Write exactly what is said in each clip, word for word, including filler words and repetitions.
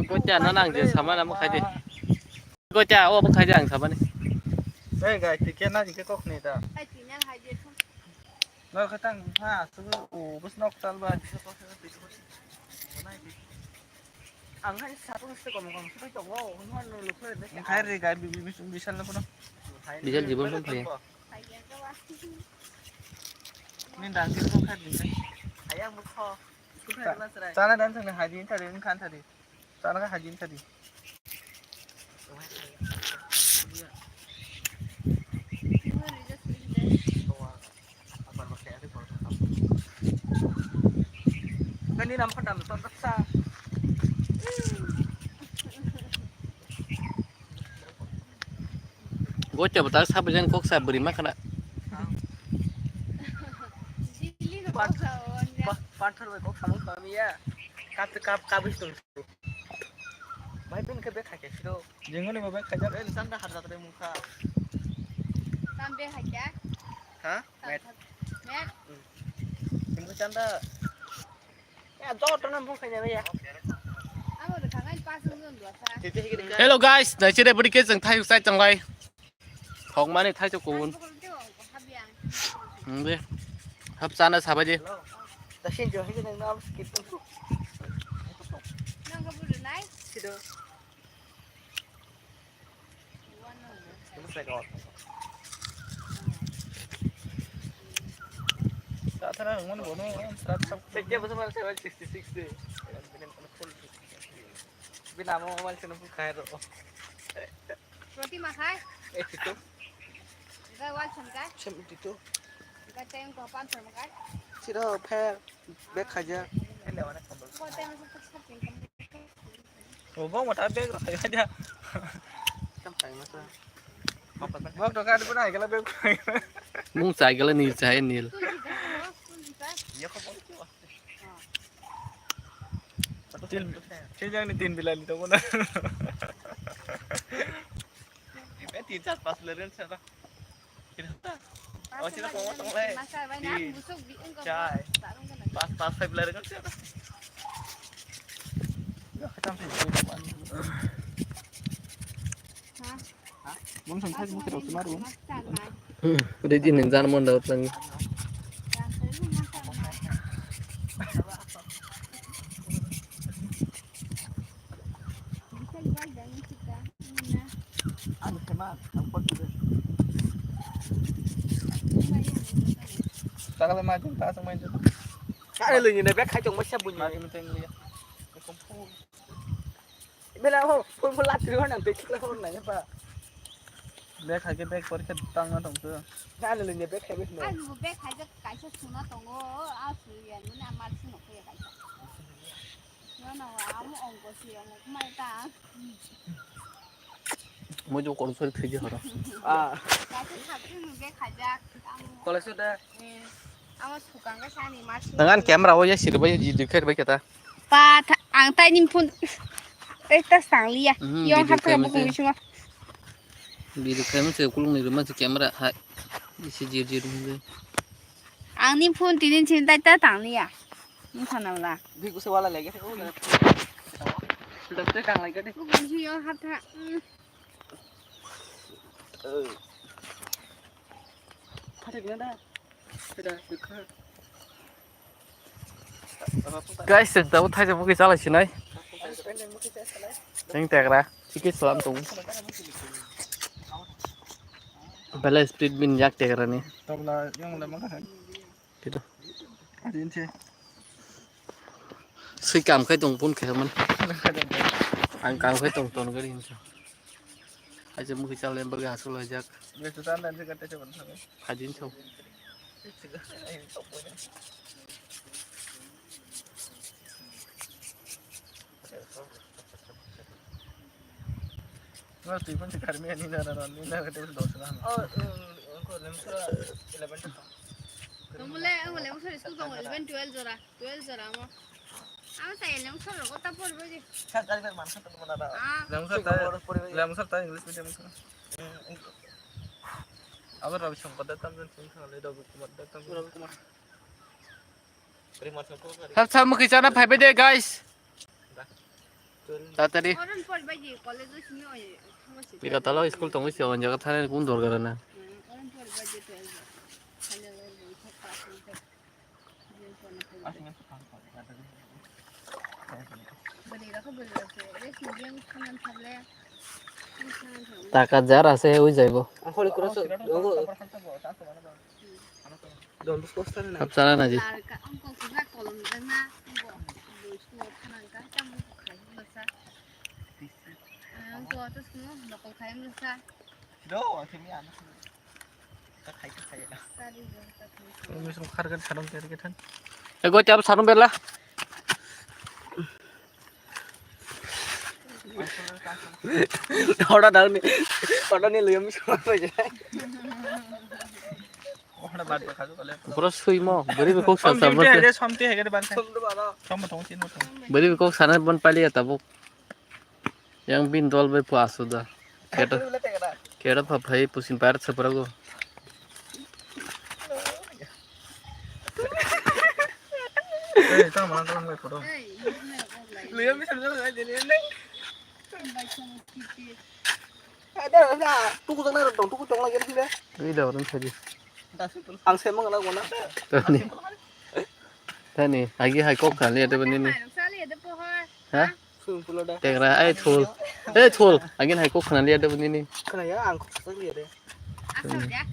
Gocha no nang je samana mo khai de. Gocha o bo khai de ang samani. Ei gai, tikhe na jike kok ni da. Ai, tinang hai je. No khatang ha, tu o bus nok tal ba. Ang hai sapung se kom kom sui tongo, hwnwi lukhe de. Khai re gai, bi, bi, bi, bisal no kono. Bisal jibon pon phai. Ni dang ke ko khai re. Ayang bukho. Chana dan thani hajin thari, khan thari. Chana ka hajin thari. Kani nam khandam to daksa. Gocha bata sabajan kok sa beri makana. Pathor bai kok samung kami ya. Kap kap kabis tung. Bai bin ke bek khai ke siro. Jengoni bo bek khai jak. Eh, chanda har jatre mukha. Tam bek khai jak. Ha? Met. Met. Mukha chanda. Ya, joto na mukha nya ya. Abo de khangai pas ngun dua sa. Hello guys, nai chire budi ke jeng thai usai changlai. Thok mani thai chok kun. Hingde. Hap chana sabai de. Tasin jo hige nang nam skip tu. Nang ka bulu nai. Sido. Sa thana ngon bono srat sab. Sejja basa mal seven sixty six de. Bina mo mal seno khai ro. Roti ma khai? Eh, tito. Ga wal cham kai? Cham tito. Ga teng ko pan cham kai? Siro pher bek khaja. Ko teng sa sa sa ting kam. O bong mata bek ro khaja. Kam kai ma sa. Bok to kar puna kala bek. Mung sai kala nil sai nil. Tulsi ka? Tulsi ka? Ya ko bok. Tin, tin yang ni tin bilai ni to na. Eh, tin char pas le ren chara. Oh, sila ko tong le. Tin, char. Pas, pas five le ren chara. Ya, khatam sih. Ha? Bung sang thai mukhe rok sumar bung. Ready nin jan mon dawt lang. Takale ma jung ta sang mai jung. Kare lu ni ne bek khai tong ma sa bu ni. Ma jung teng lu ya. Bela ho, phone phone lak twi hor nang twi chikla hor nang pa. Bag hai khe bag porikha tangna tong khe. Nang le le bag hai bag no. Ani bo bag hai jak kaisa suna tongo, a su ya nuna mal sino khe kaisa. No no, amo ongko si ongko mai ta. Mo jo kon sori thiji horo. Ah. Kaisa thak tu bag hai jak. College da. Eh. Amo sukang ka sani mas. Nang an camera o ya sir bai ji dikher bai kata. Pa tha-, ang tai nim phun. Tei ta sang liya. Mhm, yong video hap kha camera bukung te. Bisingo. Video camera se kulung ni ruma se camera hai. Isi jir jir mungde. Ang nim phun tinin sin tai ta tang liya. Ni thana wala. Bi kuse wala lege. Doctor kang lai kade. Bukung si yong hap tha. Mm. Phatik na da. Guys, chwng tabuk thaisa mukhi chalai sinai. Chwng tegra, chikit salam tung. Belai speed bin yak tegra ni. Tokla yang le mangkha. Kito. Adin se. Sui kam khai tong pun khai man. Ang kam khai tong ton gari hinsa. Aja mukhi chal lembar ga hasul hajak. Betu tan dan se kate se ban thang. Hajin chau. No, twi pun se karmi ani na na ni na kate dos na. Oh, ko lemsura eleven. Tomule, ang lemsura school tong eleven, twelve jora. Twelve jora amo. Amo sa elem sor rogo ta porbo je. Sa gari ber man sa to mana da. Ah. Lemsor ta, lemsor ta English medium sa. Abo Ravi Shankar da tam jen sing sa le Ravi Kumar da tam. Ravi Kumar. Sab sab mukhi chana phaibai de, guys. Tatari. Oron por bai di, college o sini oi, thangma si. Pila talo school tongwi se on jaga thani kun dorgar na. Hmm, oron por bai di to. Thale oi, oi, thak pa, thak pa. Bwrwi rok, bwrwi rok se, res ni yang thangan thable. Taka jar ase ui jaibo. Ang kholi kura so, ang kholi. Don Bosco style na. Hap chala na ji. Lar ka, ang kok kisa kolom jang na, ang kok bui sung khanang ka, tam kok khai mo sa. Ang kok to sung, lokol khai mo sa. Do, ang kemi ana. Ka khai ka khai. Tari jo, ta khai. Ang sung khar kan sarong tari ka than. Ego chap sarong bela. Hoda dang ni, hoda ni luyam suma pai jai. Hoda bad ba khaju kale. Bro sui mo, beri be kok sa sa. Something bro. Hede, something hede ban khai. Som thong chin mo thong. Beri be kok sana ban pali ya tabuk. Yang bin dol be pu asu da. Keda, keda pha phai pusin par sa prago. Eh, tama lang tama lang photo. Liam bisa bisa aja ni. Ada ada. Tuku tang na dong, tuku tang lagi ni. Ui da orang saja. Ang semang na gona. Tani. Tani, agi hai kok kali ada bini ni. Ha? Swimming pool ada. Tegra, ai thul. Eh thul, agin hai kok khana liya de bini ni. Khana ya, ang kok sa liya de. Asal ya.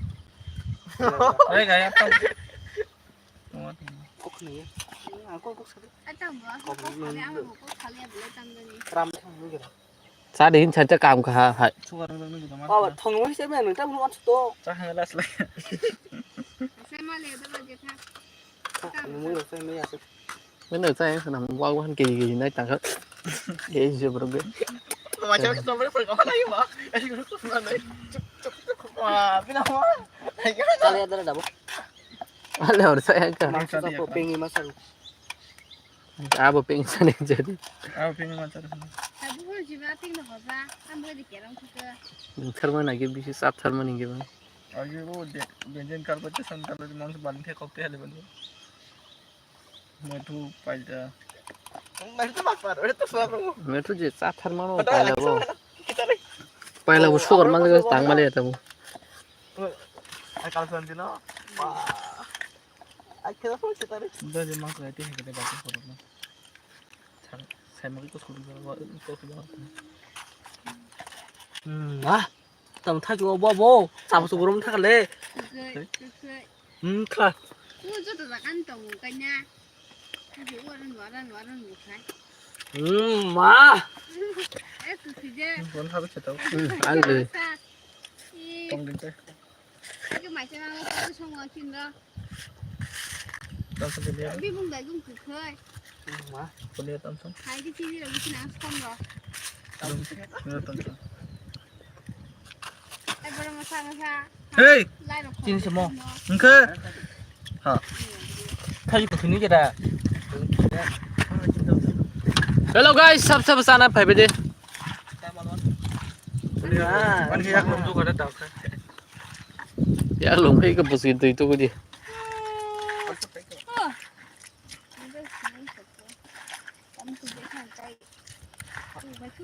Eh gaya tau. Kok khana ya. Ang kok kok sa. Atang ba, kok khana ya, ang kok khana ya, bela tang ni. Ram thang ni gira. Sa de hin cha cha kam kha ha. Sugar nang nang gira. Baba, thong mo se me nang ta mo to. Cha ha las la. Sai ma le de ba je tha. Thong mo se me ya se. Mano chai khana wak wan kiri kiri nai tangkha. Ei je bro ge. Mama chai khana bro ko khana yuma. Ai ko khana nai. Chup chup chup. Wa, pina wa. Kali adara dabo. Ale or chai ka. Masa sa ko pengi masa. Abo pengi sani jadi. Abo pengi masa. Abu hor jiba ping no hoja. Ambo di kerang khuka. Tharmani agi bisi sap tharmani ge ba. Agi bo de benjen kal ko san kal ko man ban the kok te hale ban. Methu paida. Methu je cha tharmano paila bo. Paila bo sugar mang tang mali eta bo. Ai kal san dino. Ai kira so chitari. Dole mang ko ete hekete bati photo na. Sai mo ko sulu ko ko. Hmm, ah. Tamo thaju bo bo. Sabo suburum thakale. Kwkhwrwi, kwkhwrwi. Hmm, kha. O joto jaga ni tongo kaina. Kaji o aro nwara nwara nwkhai. Hmm, ma. Eh, kwkhwrwi je. Bon habu chata. Hmm, ang de. Sa. I. Tong din te. Ake maisa ma ko songo chinro. Tong sa de. Bibung bai gung kwkhwrwi. Hmm, ma. Ko de tong sa. Hai di chini ro bisi nang skom ro. Tong sa. Hei! Chini se mo. Hingke? Ha. Thai ko thini ke da. Hello guys, sab sab sana phai bede. Ani yak lom tu kada tau kha. Yak lom kai ka pusi tu itu ko di.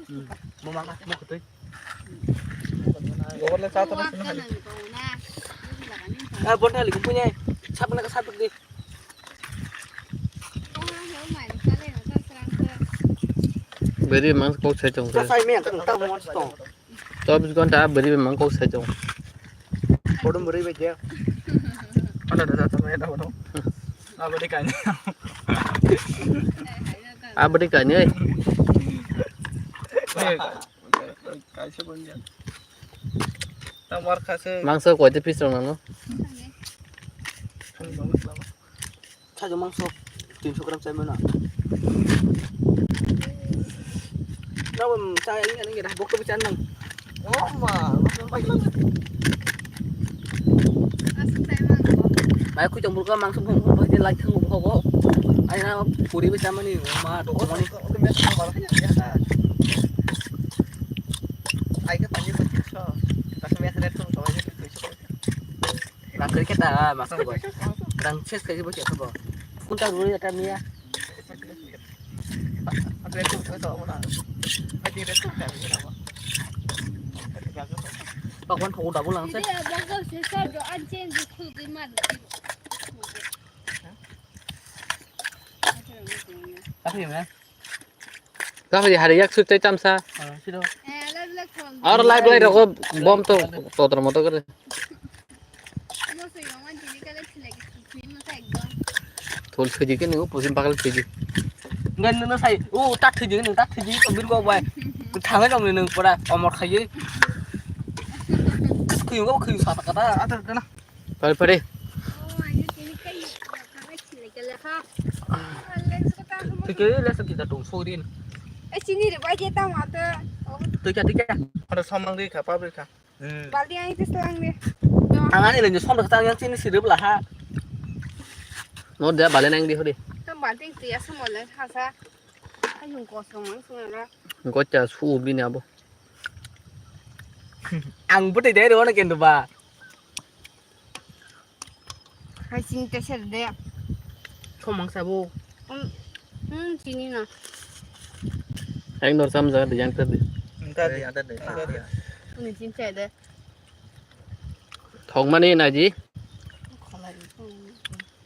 Hmm. Mo mang mo kutui. Gobor le sa to na. Ah, bon thali kumpuni ai. Sab na ka sab di. Beri mang kok sai tong. Ka sai me ang ka ta mo to. Chobis ghonta bwrwi bai mang kok sai tongo. Kodom bwrwi bai je. Ada, ada, ada, ada, ada. Abadi kani. Abadi kani, oi. Kaisa bonja. Tamar khase. Mangso koite piece rok nangno? Sajak mangso tinso gram chai mano. Nabo chai ani ani gira bokto bichar nang. Oh ma, bokto bai lang. Asuk chai mano. Bai kui tong burka mangso bong bong bai lai thang bok. Ai na puri bichar mani ma do mani. Ai ka pani pani so. Kasi me khare thung to ai. Rang kari kita mangso bai. Rang ses kai bo chai bo. Kunta ruri eta miya. Pakwan thok udah pulang sih. Dia bakal sisa doan change itu di mana? Tapi ya. Kami hari yak sut chai tamsa. Siro. Or live lai roko bom to totor moto kare. Thol thwiji khe nung pusin pakal thwiji. Ngan nung sai, o ta thwiji nung ta thwiji ko bir ko bai. Thangna jong nung pora omor khayi. Kus khuyu ko khuyu sa ta kata. Atar kana. Pare pare. Thike le sa kita tung sorin. Eh, sini de bai je ta mata. Tuja tuja. Ada samang di kha pabrik kha. Hmm. Balti ani tis lang de. Ang ani lenjo som rok tang yang sini sirip lah ha. No dia balen ang di hori. Tam balti tis ya semua lang ha sa. Ayung kosong mang sung na. Gocha su bini abo. Ang bete dai ro na kendo ba. Hai sini teser de. Somang sabo. Hmm, hmm, sini na. Ek nor sam jaga de yang tadi. Tadi ada de. Ini sini saya de. Thok mani naji. Kholai.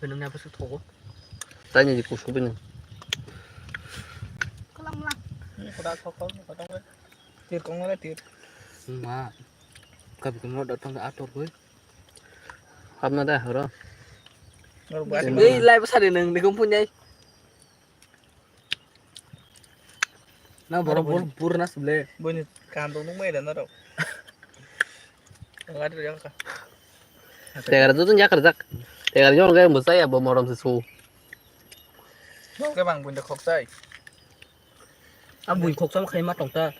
Penung apa sih thok? Tanya di kusu bini. Kolam lah. Ini kuda thok kau, kuda kau. Tir kong le tir. Ma. Kabi kong lo datang ator koi. Hapna da horo. Ei lai bwsari nung ni kung punyai. Na borok bor bor na sble. Boni kam rok nung mai da na rok. Ngadi rok ka. Tegar tu tun jakar jak. Tegar jong ga bwsai abo morom se su. Ke bang bun de khok sai. A bun khok sam khai ma tong ta.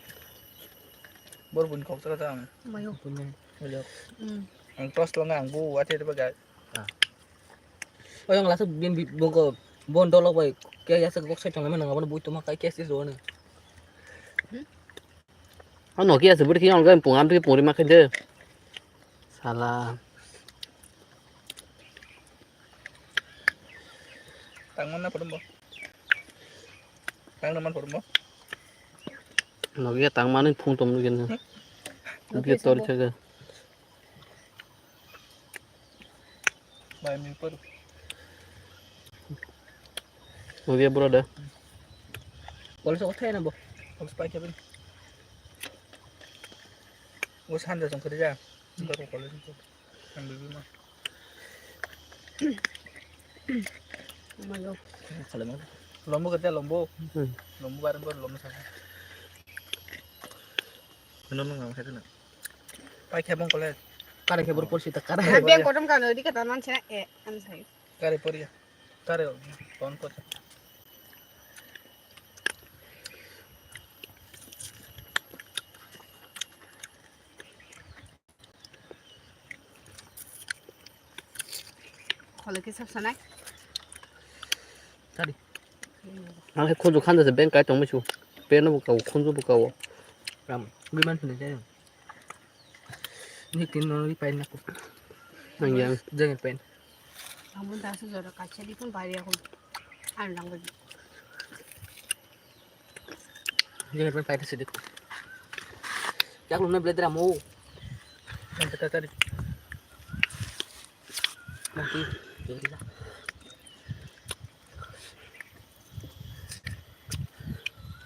Bor bun khok sa ta. Mayo. Bun. Mayo. Hmm. Ang tos lo ngang bu ate de bagai. Oyang lasa bin bongko bon dolok bai ke yasa kok sai tong mena ngabana bui toma kai kes ro ne. Ano ke yasa buri ki ang ga pung am ke puri ma khinde. Sala. Tang mana purmo. Tang naman purmo. Nokia tang mana phung tom nugin. Nokia tor chaga. Bai mi pur. Movie bro da. Kol sok thai na bo. Kol spai khe bin. Bo sanja song khari ja. Bro kol sok. Ang bibi ma. Mayo. Khala ma. Lombo kete lombo. Hmm. Lombo barang ko lombo sa. Nonong nang kete na. Pai khe bong kole. Kare khe bor porsi ta kare. Beng kotom kano di kata man chena e an sai. Kare poria. Kare ton ko. Khole khe sab sanai. Tadi. Ang khe khunju khanda se beng kai tong musu. Peno bo kao, khunju bo kao. Ram, gui man thune jai. Ni tin no ri pain na ko. Nang yang. Jeng pain. Amun ta su jora kacha di pun bari ako. An lang bagi. Jeng pain pain sidi ko. Jak lu na bledra mo. Nang ta ta di. Nanti, jadi lah.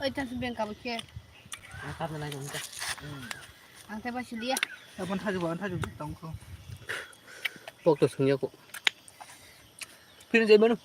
Oi, tas beng kabo khe. Ang kap na nai dong ta. Ang tei ba siliya. Abon thaju, abon thaju tong kho. Pok to sungya ko. Pin je manu.